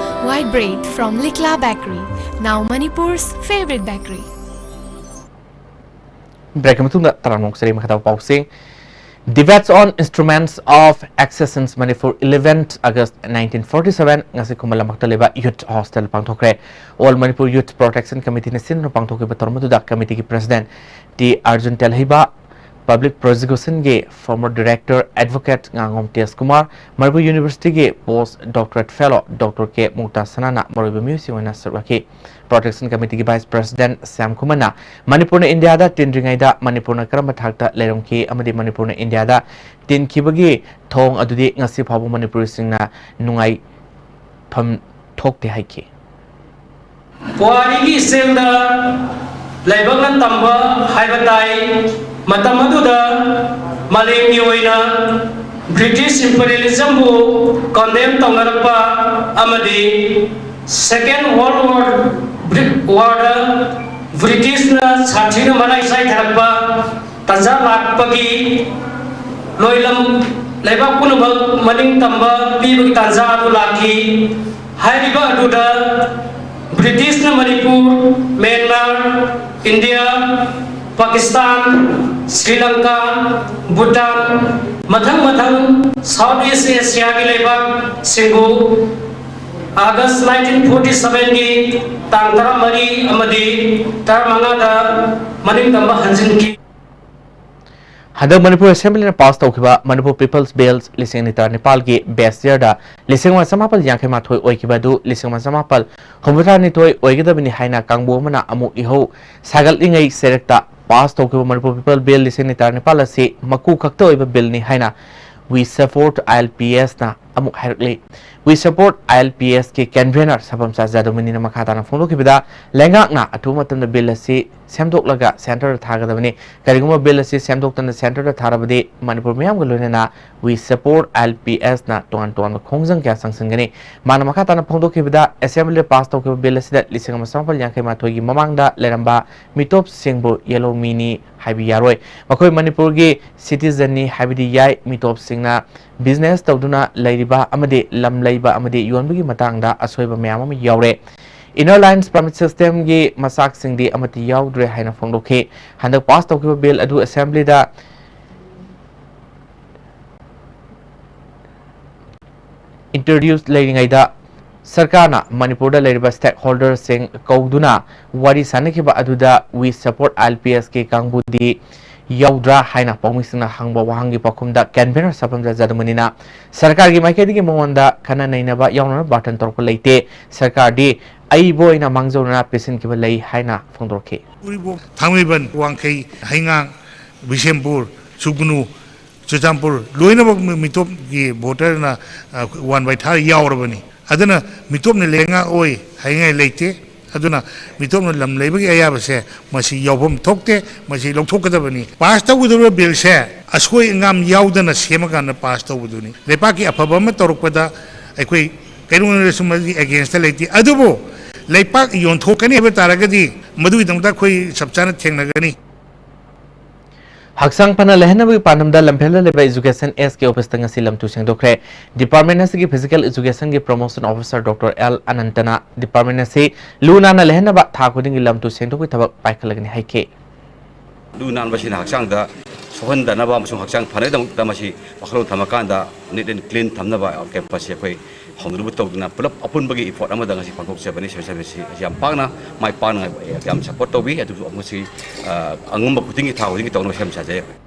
White bread from Likla Bakery, now Manipur's favorite bakery. Break ꯃꯇꯨꯡꯗ ꯇꯔꯥꯃꯨꯛ ꯁꯔꯤ ꯃꯈꯥ ꯇꯥꯕ ꯄꯥꯎꯁꯤꯡ꯫ Debate on Instruments of Accession Manipur, eleventh August nineteen forty-seven, ꯉꯁꯤ ꯈꯨꯃꯟ ꯂꯝꯄꯥꯛꯇ ꯂꯩꯕ Youth Hostel ꯄꯥꯡꯊꯣꯛꯈ꯭ꯔꯦ꯫ All Manipur Youth Protection Committeeꯅ ꯁꯤꯟꯗꯨꯅ ꯄꯥꯡꯊꯣꯛꯈꯤꯕ ꯊꯧꯔꯝ ꯑꯗꯨꯗ committeeꯒꯤ president T Arjun Telheiba, Public Prosecutionꯒꯤ former director advocate ꯉꯥꯉꯣꯝ ꯇꯦꯖ Kumar, Manipur Universityꯒꯤ post doctorate fellow Doctor K ꯃꯨꯛꯇꯥ ꯁꯅꯥꯅ ꯃꯔꯨꯑꯣꯏꯕ ꯃꯤꯑꯣꯏꯁꯤꯡ ꯑꯣꯏꯅ ꯁꯔꯨꯛ ꯌꯥꯈꯤ꯫ Protection Committeeꯒꯤ vice president ꯁ꯭ꯌꯥꯝ ꯈꯨꯃꯟꯅ ꯃꯅꯤꯄꯨꯔꯅ ꯏꯟꯗꯤꯌꯥꯗ ꯇꯤꯟꯗ꯭ꯔꯤꯉꯩꯗ ꯃꯅꯤꯄꯨꯔꯅ ꯀꯔꯝꯕ ꯊꯥꯛꯇ ꯂꯩꯔꯝꯈꯤ ꯑꯃꯗꯤ ꯃꯅꯤꯄꯨꯔꯅ ꯏꯟꯗꯤꯌꯥꯗ ꯇꯤꯟꯈꯤꯕꯒꯤ ꯊꯧꯑꯣꯡ ꯑꯗꯨꯗꯤ ꯉꯁꯤ ꯐꯥꯎꯕ ꯃꯅꯤꯄꯨꯔꯤꯁꯤꯡꯅ ꯅꯨꯡꯉꯥꯏꯐꯝ ꯊꯣꯛꯇꯦ ꯍꯥꯏꯈꯤ꯫ ꯄꯨꯋꯥꯔꯤꯒꯤ ꯏꯆꯦꯜꯗ ꯂꯥꯏꯕꯛꯅ ꯇꯝꯕ ꯍꯥꯏꯕ ꯇꯥꯏ꯫ ꯃꯇꯝ ꯑꯗꯨꯗ ꯃꯥꯂꯦꯝꯒꯤ ꯑꯣꯏꯅ British imperialismꯕꯨ condemn ꯇꯧꯅꯔꯛꯄ ꯑꯃꯗꯤ Second World War Warꯗ Britishꯅ ꯁꯥꯊꯤꯅ ꯃꯔꯥꯏ ꯆꯥꯏꯊꯔꯛꯄ ꯇꯥꯟꯖꯥ ꯂꯥꯛꯄꯒꯤ ꯂꯣꯏꯂꯝ ꯂꯩꯕꯥꯛ ꯄꯨꯝꯅꯃꯛ ꯃꯅꯤꯡ ꯇꯝꯕ ꯄꯤꯕꯒꯤ ꯇꯥꯟꯖꯥ ꯑꯗꯨ ꯂꯥꯛꯈꯤ꯫ ꯍꯥꯏꯔꯤꯕ ꯑꯗꯨꯗ Britishꯅ ꯃꯅꯤꯄꯨꯔ, ꯃ꯭ꯌꯥꯟꯃꯥꯔ, ꯏꯟꯗꯤꯌꯥ, ꯄꯥꯀꯤꯁꯇꯥꯟ, ꯁ꯭ꯔꯤ ꯂꯪꯀꯥ, ꯚꯨꯇꯥꯟ, ꯃꯊꯪ ꯃꯊꯪ South East Asiaꯒꯤ ꯂꯩꯕꯥꯛꯁꯤꯡꯕꯨ August nineteen forty sevenꯒꯤ ꯇꯥꯡ ꯇꯔꯥꯃꯔꯤ ꯑꯃꯗꯤ ꯇꯔꯥꯃꯉꯥꯗ ꯃꯅꯤꯡ ꯇꯝꯕ ꯍꯟꯖꯤꯟꯈꯤ꯫ ꯍꯟꯗꯛ ꯃꯅꯤꯄꯨꯔ Assemblyꯅ pass ꯇꯧꯈꯤꯕ Manipur People's Bill ꯂꯤꯁꯤꯡ ꯑꯅꯤ ꯇꯔꯥꯅꯤꯄꯥꯜꯒꯤ base yearꯗ ꯂꯤꯁꯤꯡ ꯑꯃ ꯆꯃꯥꯄꯜ ꯌꯥꯡꯈꯩ ꯃꯥꯊꯣꯏ ꯑꯣꯏꯈꯤꯕ ꯑꯗꯨ ꯂꯤꯁꯤꯡ ꯑꯃ ꯆꯃꯥꯄꯜ ꯍꯨꯝꯐꯨꯇꯔꯥꯅꯤꯊꯣꯏ ꯑꯣꯏꯒꯗꯕꯅꯤ ꯍꯥꯏꯅ ꯀꯥꯡꯕꯨ ꯑꯃꯅ ꯑꯃꯨꯛ ꯏꯍꯧ ꯁꯥꯒꯠꯂꯤꯉꯩ ꯆꯩꯔꯛꯇ pass ꯇꯧꯈꯤꯕ Manipur People's Bill ꯂꯤꯁꯤꯡ ꯑꯅꯤ ꯇꯔꯥꯅꯤꯄꯥꯜ ꯑꯁꯤ ꯃꯀꯨ ꯈꯛꯇ ꯑꯣꯏꯕ billꯅꯤ ꯍꯥꯏꯅ We Support ILPSꯅ ꯑꯃꯨꯛ ꯍꯥꯏꯔꯛꯂꯤ꯫ We Support I L P S ꯀꯤ convener ꯁꯕꯝꯆꯥ ꯖꯥꯗꯨꯃꯅꯤꯅ ꯃꯈꯥ ꯇꯥꯅ ꯐꯣꯡꯗꯣꯛꯈꯤꯕꯗ, ꯂꯩꯉꯥꯛꯅ ꯑꯊꯨꯕ ꯃꯇꯝꯗ ꯕꯤꯜ ꯑꯁꯤ ꯁꯦꯝꯗꯣꯛꯂꯒ ꯁꯦꯟꯇꯔꯗ ꯊꯥꯒꯗꯕꯅꯤ꯫ ꯀꯔꯤꯒꯨꯝꯕ ꯕꯤꯜ ꯑꯁꯤ ꯁꯦꯝꯗꯣꯛꯇꯅ ꯁꯦꯟꯇꯔꯗ ꯊꯥꯔꯕꯗꯤ ꯃꯅꯤꯄꯨꯔ ꯃꯤꯌꯥꯝꯒ ꯂꯣꯏꯅꯅ We Support I L P S ꯅ ꯇꯣꯉꯥꯟ ꯇꯣꯉꯥꯟꯕ ꯈꯣꯡꯖꯪ ꯀꯌꯥ ꯆꯪꯁꯤꯟꯒꯅꯤ꯫ ꯃꯥꯅ ꯃꯈꯥ ꯇꯥꯅ ꯐꯣꯡꯗꯣꯛꯈꯤꯕꯗ, ꯑꯦꯁꯦꯝꯕ꯭ꯂꯤꯗ ꯄꯥꯁ ꯇꯧꯈꯤꯕ ꯕꯤꯜ ꯑꯁꯤꯗ ꯂꯤꯁꯤꯡ ꯑꯃ ꯆꯥꯃꯥꯄꯜ ꯌꯥꯡꯈꯩ ꯃꯥꯊꯣꯏꯒꯤ ꯃꯃꯥꯡꯗ ꯂꯩꯔꯝꯕ ꯃꯤꯇꯣꯞꯁꯤꯡꯕꯨ ꯌꯦꯜꯍꯧ ꯃꯤꯅꯤ ꯍꯥꯏꯕ ꯌꯥꯔꯣꯏ꯫ ꯃꯈꯣꯏ ꯃꯅꯤꯄꯨꯔꯒꯤ citizen ꯅꯤ ꯍꯥꯏꯕꯗꯤ ꯌꯥꯏ꯫ ꯃꯤꯇꯣꯞꯁꯤꯡꯅ business ꯇꯧꯗꯨꯅ ꯂꯩꯔꯤꯕ ꯑꯃꯗꯤ ꯂꯝ ꯂꯩꯕ ꯑꯃꯗꯤ ꯌꯣꯟꯕꯒꯤ ꯃꯇꯥꯡꯗ ꯑꯁꯣꯏꯕ ꯃꯌꯥꯝ ꯑꯃ ꯌꯥꯎꯔꯦ꯫ Inner Lines Permit System ꯒꯤ ꯃꯆꯥꯛꯁꯤꯡꯗꯤ ꯑꯃꯠꯇ ꯌꯥꯎꯗ꯭ꯔꯦ ꯍꯥꯏꯅ ꯐꯣꯡꯗꯣꯛꯈꯤ꯫ ꯍꯟꯗꯛ ꯄꯥꯁ ꯇꯧꯈꯤꯕ ꯕꯤꯜ ꯑꯗꯨ ꯑꯦꯁꯦꯝꯕ꯭ꯂꯤꯗ introduce ꯂꯩꯔꯤꯉꯩꯗ ꯁꯔꯀꯥꯔꯅ ꯃꯅꯤꯄꯨꯔꯗ ꯂꯩꯔꯤꯕ stakeholderꯁꯤꯡ ꯀꯧꯗꯨꯅ ꯋꯥꯔꯤ ꯁꯥꯟꯅꯈꯤꯕ ꯑꯗꯨꯗ We Support I L P S ꯀꯤ ꯀꯥꯡꯕꯨꯗꯤ ꯌꯥꯎꯗ꯭ꯔꯥ ꯍꯥꯏꯅ ꯄꯥꯎꯃꯤꯁꯤꯡꯅ ꯍꯪꯕ ꯋꯥꯍꯪꯒꯤ ꯄꯥꯎꯈꯨꯝꯗ convener ꯁꯕꯝꯆꯥ ꯖꯥꯗꯨꯃꯅꯤꯅ ꯁꯔꯀꯥꯔꯒꯤ ꯃꯥꯏꯀꯩꯗꯒꯤ ꯃꯉꯣꯟꯗ ꯈꯟꯅ ꯅꯩꯅꯕ ꯌꯥꯎꯅꯅꯕ ꯕꯥꯔꯇꯟ ꯇꯧꯔꯛꯄ ꯂꯩꯇꯦ꯫ ꯁꯔꯀꯥꯔꯗꯤ ꯑꯏꯕ ꯑꯣꯏꯅ ꯃꯥꯡꯖꯧꯅꯅ ꯄꯤꯁꯤꯟꯈꯤꯕ ꯂꯩ ꯍꯥꯏꯅ ꯐꯣꯡꯗꯣꯔꯛꯈꯤ꯫ ꯎꯔꯤꯄꯣꯛ, ꯊꯥꯡꯃꯩꯕꯟ, ꯋꯥꯡꯈꯩ, ꯍꯩꯉꯥꯡ, ꯕꯤꯁꯦꯝꯄꯨꯔ, ꯁꯨꯒꯅꯨ, ꯆꯨꯔꯆꯥꯟꯄꯨꯔ ꯂꯣꯏꯅꯃꯛ ꯃꯤ-, ꯃꯤꯇꯣꯞꯀꯤ voterꯅ, ꯑ, one by third ꯌꯥꯎꯔꯕꯅꯤ꯫ ꯑꯗꯨꯅ ꯃꯤꯇꯣꯞꯅ ꯂꯩꯉꯥꯛ ꯑꯣꯏ ꯍꯥꯏꯅꯤꯡꯉꯥꯏ ꯂꯩꯇꯦ꯫ ꯑꯗꯨꯅ ꯃꯤꯇꯣꯞꯅ ꯂꯝ ꯂꯩꯕꯒꯤ ꯑꯌꯥꯕꯁꯦ ꯃꯁꯤ ꯌꯥꯎꯐꯝ ꯊꯣꯛꯇꯦ, ꯃꯁꯤ ꯂꯧꯊꯣꯛꯀꯗꯕꯅꯤ꯫ ꯄꯥꯁ ꯇꯧꯒꯗꯧꯔꯤꯕ ꯕꯤꯜꯁꯦ ꯑꯁꯣꯏ ꯑꯉꯥꯝ ꯌꯥꯎꯗꯅ ꯁꯦꯝꯃꯀꯥꯟꯗ ꯄꯥꯁ ꯇꯧꯕꯗꯨꯅꯤ꯫ ꯂꯩꯄꯥꯛꯀꯤ ꯑꯐꯕ ꯑꯃ ꯇꯧꯔꯛꯄꯗ ꯑꯩꯈꯣꯏ ꯀꯩꯗꯧꯅꯨꯡꯗꯁꯨ ꯃꯗꯨꯒꯤ againstꯇ ꯂꯩꯇꯦ꯫ ꯑꯗꯨꯕꯨ ꯂꯩꯄꯥꯛ ꯌꯣꯟꯊꯣꯛꯀꯅꯤ ꯍꯥꯏꯕ ꯇꯥꯔꯒꯗꯤ ꯃꯗꯨꯒꯤꯗꯃꯛꯇ ꯑꯩꯈꯣꯏ ꯆꯞ ꯆꯥꯅ ꯊꯦꯡꯅꯒꯅꯤ꯫ ꯍꯛꯆꯥꯡ ꯐꯅ ꯂꯩꯍꯟꯅꯕꯒꯤ ꯄꯥꯟꯗꯝꯗ ꯂꯝꯐꯦꯜꯗ ꯂꯩꯕ Education S ꯀꯤ officeꯇ ꯉꯁꯤ ꯂꯝ-ꯇꯨ ꯁꯦꯡꯗꯣꯛꯈ꯭ꯔꯦ꯫ Department ꯑꯁꯤꯒꯤ Physical Educationꯒꯤ promotion officer Doctor L ꯑꯅꯟꯇꯅ department ꯑꯁꯤ ꯂꯨ ꯅꯥꯟꯅ ꯂꯩꯍꯟꯅꯕ ꯊꯥ ꯈꯨꯗꯤꯡꯒꯤ ꯂꯝ-ꯇꯨ ꯁꯦꯡꯗꯣꯛꯄꯒꯤ ꯊꯕꯛ ꯄꯥꯏꯈꯠꯂꯒꯅꯤ ꯍꯥꯏꯈꯤ꯫ ꯂꯨ ꯅꯥꯟꯕꯁꯤꯅ ꯍꯛꯆꯥꯡꯗ ꯁꯣꯛꯍꯟꯗꯅꯕ ꯑꯃꯁꯨꯡ ꯍꯛꯆꯥꯡ ꯐꯅꯕꯒꯤꯗꯃꯛꯇ ꯃꯁꯤ ꯋꯥꯈꯜꯂꯣꯟ ꯊꯝꯃꯀꯥꯟꯗ neat and clean ꯊꯝꯅꯕ campusꯁꯤ ꯑꯩꯈꯣꯏ ꯍꯧꯅꯔꯨꯕ ꯇꯧꯗꯨꯅ ꯄꯨꯂꯞ ꯑꯄꯨꯟꯕꯒꯤ effort ꯑꯃꯗ ꯉꯁꯤ ꯄꯥꯡꯊꯣꯛꯆꯕꯅꯤ꯫ Civil serviceꯁꯤ ꯌꯥꯝ ꯄꯥꯛꯅ ꯃꯥꯏ ꯄꯥꯛꯅ ꯌꯥꯝ support ꯇꯧꯕꯤ꯫ ꯑꯗꯨꯕꯨ ꯃꯁꯤ, ꯑ, ꯑꯉꯝꯕ ꯈꯨꯗꯤꯡꯒꯤ ꯊꯥ ꯈꯨꯗꯤꯡꯒꯤ ꯇꯧꯅꯕ ꯁꯦꯝ ꯁꯥꯖꯩ ꯑꯩꯈꯣꯏ꯫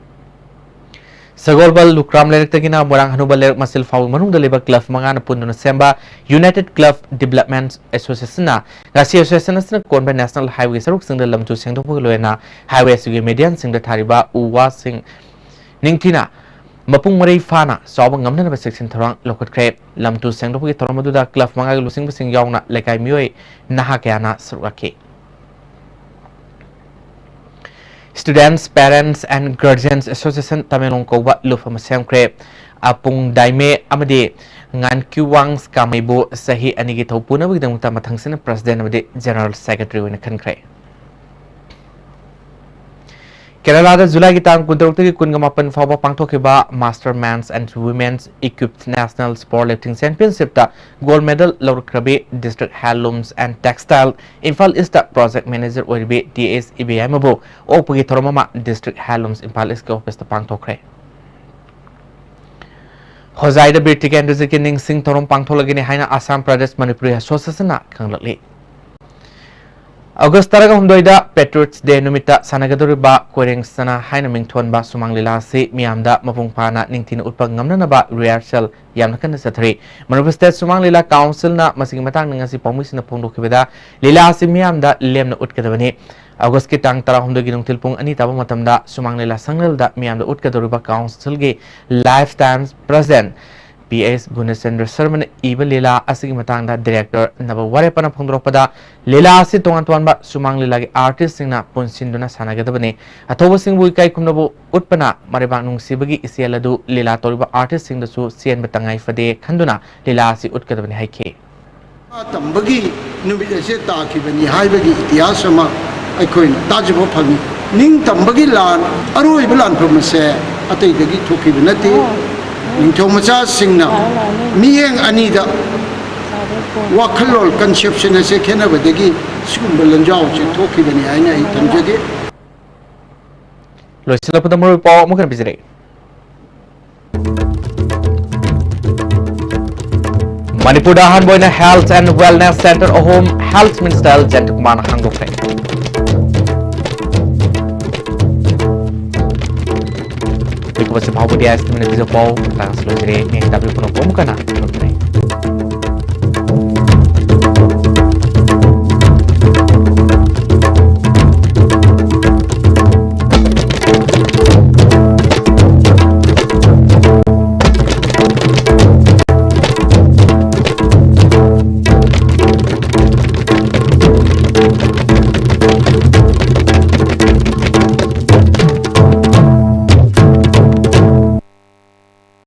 ꯁꯒꯣꯜꯕꯜ ꯂꯨꯀ꯭ꯔꯥꯝ ꯂꯩꯔꯛꯇꯒꯤꯅ ꯃꯣꯏꯔꯥꯡ ꯍꯅꯨꯕ ꯂꯩꯔꯛ ꯃꯆꯤꯜ ꯐꯥꯎꯕ ꯃꯅꯨꯡꯗ ꯂꯩꯕ club ꯃꯉꯥꯅ ꯄꯨꯟꯗꯨꯅ ꯁꯦꯝꯕ United Club Development Associationꯅ ꯉꯁꯤ association ꯑꯁꯤꯅ ꯀꯣꯟꯕ National Highway ꯁꯔꯨꯛꯁꯤꯡꯗ ꯂꯝ-ꯇꯨ ꯁꯦꯡꯗꯣꯛꯄꯒ ꯂꯣꯏꯅꯅ highway ꯑꯁꯤꯒꯤ medianꯁꯤꯡꯗ ꯊꯥꯔꯤꯕ ꯎ ꯋꯥꯁꯤꯡ ꯅꯤꯡꯊꯤꯅ ꯃꯄꯨꯡ ꯃꯔꯩ ꯐꯥꯅ ꯆꯥꯎꯕ ꯉꯝꯅꯅꯕ ꯆꯦꯛꯁꯤꯟ ꯊꯧꯔꯥꯡ ꯂꯧꯈꯠꯈ꯭ꯔꯦ꯫ ꯂꯝ ꯇꯨ ꯁꯦꯡꯗꯣꯛꯄꯒꯤ ꯊꯧꯔꯝ ꯑꯗꯨꯗ ꯀ꯭ꯂꯕ ꯃꯉꯥꯒꯤ ꯂꯨꯆꯤꯡꯕꯁꯤꯡ ꯌꯥꯎꯅ ꯂꯩꯀꯥꯏ ꯃꯤꯑꯣꯏ ꯅꯍꯥ ꯀꯌꯥꯅ ꯁꯔꯨꯛ ꯌꯥꯈꯤ꯫ Students, Parents and Guardians Association Tamenglong ꯀꯧꯕ ꯂꯨꯞ ꯑꯃ ꯁꯦꯝꯈ꯭ꯔꯦ꯫ ꯑꯄꯨꯡ ꯗꯥꯏꯃꯦ ꯑꯃꯗꯤ ꯉꯥꯟꯀ꯭ꯌꯨꯋꯥꯡ ꯀꯥꯃꯩꯕꯨ ꯆꯍꯤ ꯑꯅꯤꯒꯤ ꯊꯧ ꯄꯨꯅꯕꯒꯤꯗꯃꯛꯇ ꯃꯊꯪꯁꯤꯅ President ꯑꯃꯗꯤ General Secretary ꯑꯣꯏꯅ ꯈꯟꯈ꯭ꯔꯦ꯫ ꯀꯦꯔꯂꯥꯗ ꯖꯨꯂꯥꯏꯒꯤ ꯇꯥꯡ ꯀꯨꯟꯇꯔꯨꯛꯇꯒꯤ ꯀꯨꯟꯃꯥꯄꯟ ꯐꯥꯎꯕ ꯄꯥꯡꯊꯣꯛꯈꯤꯕ Master Men's and Women's Equipped National Sport Lifting Championshipꯇ gold medal ꯂꯧꯔꯛꯈ꯭ꯔꯕꯤ District Handlooms and Textile Imphal east Project Manager ꯑꯣꯏꯔꯤꯕꯤ ꯇꯤ ꯑꯦꯁ ꯏꯕꯦꯌꯥꯏꯃꯕꯨ ꯑꯣꯛꯄꯒꯤ ꯊꯧꯔꯝ ꯑꯃ District Handlooms ꯏꯝꯐꯥꯜ ꯏꯁꯀꯤ ꯑꯣꯐꯤꯁꯇ ꯄꯥꯡꯊꯣꯛꯈ꯭ꯔꯦ꯫ ꯍꯣꯖꯥꯏꯗ ꯕꯤꯔ ꯇꯤꯀꯦꯟꯗ꯭ꯔꯖꯤꯠꯀꯤ ꯅꯤꯡꯁꯤꯡ ꯊꯧꯔꯝ ꯄꯥꯡꯊꯣꯛꯂꯒꯅꯤ ꯍꯥꯏꯅ ꯑꯁꯥꯝ ꯄ꯭ꯔꯗꯦꯁ ꯃꯅꯤꯄꯨꯔꯤ ꯑꯦꯁꯣꯁꯤꯌꯦꯁꯟꯅ ꯈꯪꯂꯛꯂꯤ꯫ ꯑꯣꯒꯁ ꯇꯔꯥꯍꯨꯝꯗꯣꯏꯗ Patriots Day ꯅꯨꯃꯤꯠꯇ ꯁꯥꯟꯅꯒꯗꯧꯔꯤꯕ ꯀꯣꯏꯔꯦꯡ ꯁꯅꯥ ꯍꯥꯏꯅ ꯃꯤꯡꯊꯣꯟꯕ ꯁꯨꯃꯥꯡ ꯂꯤꯂꯥ ꯑꯁꯤ ꯃꯤꯌꯥꯝꯗ ꯃꯄꯨꯡ ꯐꯥꯅ ꯅꯤꯡꯊꯤꯅ ꯎꯠꯄ ꯉꯝꯅꯅꯕ rehearsal ꯌꯥꯝꯅ ꯀꯟꯅ ꯆꯠꯊꯔꯤ꯫ ꯃꯅꯤꯄꯨꯔ State ꯁꯨꯃꯥꯡ ꯂꯤꯂꯥ Councilꯅ ꯃꯁꯤꯒꯤ ꯃꯇꯥꯡꯗ ꯉꯁꯤ ꯄꯥꯎꯃꯤꯁꯤꯡꯅ ꯐꯣꯡꯗꯣꯛꯈꯤꯕꯗ, ꯂꯤꯂꯥ ꯑꯁꯤ ꯃꯤꯌꯥꯝꯗ ꯂꯦꯝꯅ ꯎꯠꯀꯗꯕꯅꯤ꯫ ꯑꯣꯒꯁꯀꯤ ꯇꯥꯡ ꯇꯔꯥꯍꯨꯝꯗꯣꯏꯒꯤ ꯅꯨꯡꯊꯤꯜ ꯄꯨꯡ ꯑꯅꯤ ꯇꯥꯕ ꯃꯇꯝꯗ ꯁꯨꯃꯥꯡ ꯂꯤꯂꯥ ꯁꯪꯂꯦꯜꯗ ꯃꯤꯌꯥꯝꯗ ꯎꯠꯀꯗꯧꯔꯤꯕ Councilꯒꯤ Lifetime President ꯄꯤ ꯑꯦꯁ ꯒꯨꯅꯆꯟꯗ꯭ꯔ ꯁꯔꯃꯅ ꯏꯕ ꯂꯤꯂꯥ ꯑꯁꯤꯒꯤ ꯃꯇꯥꯡꯗ Director ꯅꯕ ꯋꯥꯔꯦꯞꯄꯅ ꯐꯣꯡꯗꯣꯔꯛꯄꯗ, ꯂꯤꯂꯥ ꯑꯁꯤ ꯇꯣꯉꯥꯟ ꯇꯣꯉꯥꯟꯕ ꯁꯨꯃꯥꯡ ꯂꯤꯂꯥꯒꯤ artistꯁꯤꯡꯅ ꯄꯨꯟꯁꯤꯟꯗꯨꯅ ꯁꯥꯟꯅꯒꯗꯕꯅꯤ꯫ ꯑꯊꯧꯕꯁꯤꯡꯕꯨ ꯏꯀꯥꯏ ꯈꯨꯝꯅꯕ ꯎꯠꯄꯅ ꯃꯔꯩꯕꯥꯛ ꯅꯨꯡꯁꯤꯕꯒꯤ ꯏꯆꯦꯜ ꯑꯗꯨ ꯂꯤꯂꯥ ꯇꯧꯔꯤꯕ artistꯁꯤꯡꯗꯁꯨ ꯆꯦꯟꯕ ꯇꯉꯥꯏ ꯐꯗꯦ ꯈꯟꯗꯨꯅ ꯂꯤꯂꯥ ꯑꯁꯤ ꯎꯠꯀꯗꯕꯅꯤ ꯍꯥꯏꯈꯤ꯫ ꯇꯝꯕꯒꯤ ꯅꯨꯃꯤꯠ ꯑꯁꯦ ꯇꯥꯈꯤꯕꯅꯤ ꯍꯥꯏꯕꯒꯤ ꯏꯇꯤꯍꯥꯁ ꯑꯃ ꯑꯩꯈꯣꯏꯅ ꯇꯥꯖꯕ ꯐꯪꯉꯤ꯫ ꯅꯤꯡꯇꯝꯕꯒꯤ ꯂꯥꯟ, ꯑꯔꯣꯏꯕ ꯂꯥꯟꯐꯝ ꯑꯁꯦ ꯑꯇꯩꯗꯒꯤ ꯊꯣꯛꯈꯤꯕ ꯅꯠꯇꯦ꯫ ꯅꯤꯡꯊꯧ ꯃꯆꯥꯁꯤꯡꯅ ꯃꯤꯠꯌꯦꯡ ꯑꯅꯤꯗ ꯋꯥꯈꯜꯂꯣꯟ, conception ꯑꯁꯦ ꯈꯦꯠꯅꯕꯗꯒꯤ ꯁꯤꯒꯨꯝꯕ ꯂꯟꯖꯥꯎ ꯑꯁꯤ ꯊꯣꯛꯈꯤꯕꯅꯤ ꯍꯥꯏꯅ ꯑꯩ ꯊꯝꯖꯒꯦ꯫ ꯂꯣꯏꯁꯤꯜꯂꯛꯄꯗ ꯃꯔꯨꯑꯣꯏꯕ ꯄꯥꯎ ꯑꯃꯨꯛ ꯍꯟꯅ ꯄꯤꯖꯔꯛꯏ꯫ ꯃꯅꯤꯄꯨꯔꯗ ꯑꯍꯥꯟꯕ ꯑꯣꯏꯅ Health and Wellness Centre ꯑꯍꯨꯝ Health Minister ꯖꯌꯟꯇ ꯀꯨꯃꯥꯔꯅ ꯍꯥꯡꯗꯣꯛꯈ꯭ꯔꯦ꯫ ꯑꯄꯤꯛꯄꯁꯤ ꯐꯥꯎꯕꯗꯤ ꯑꯥꯏ ꯑꯦꯁ ꯇꯤ ꯚꯤꯅ ꯄꯤꯖꯕ ꯄꯥꯎ ꯃꯇꯥꯡ ꯑꯁꯤ ꯂꯣꯏꯖꯔꯦ꯫ ꯍꯌꯦꯡ ꯇꯥꯕꯤꯌꯨ ꯄꯨꯝꯅꯃꯛꯄꯨ ꯑꯃꯨꯛ ꯍꯟꯅ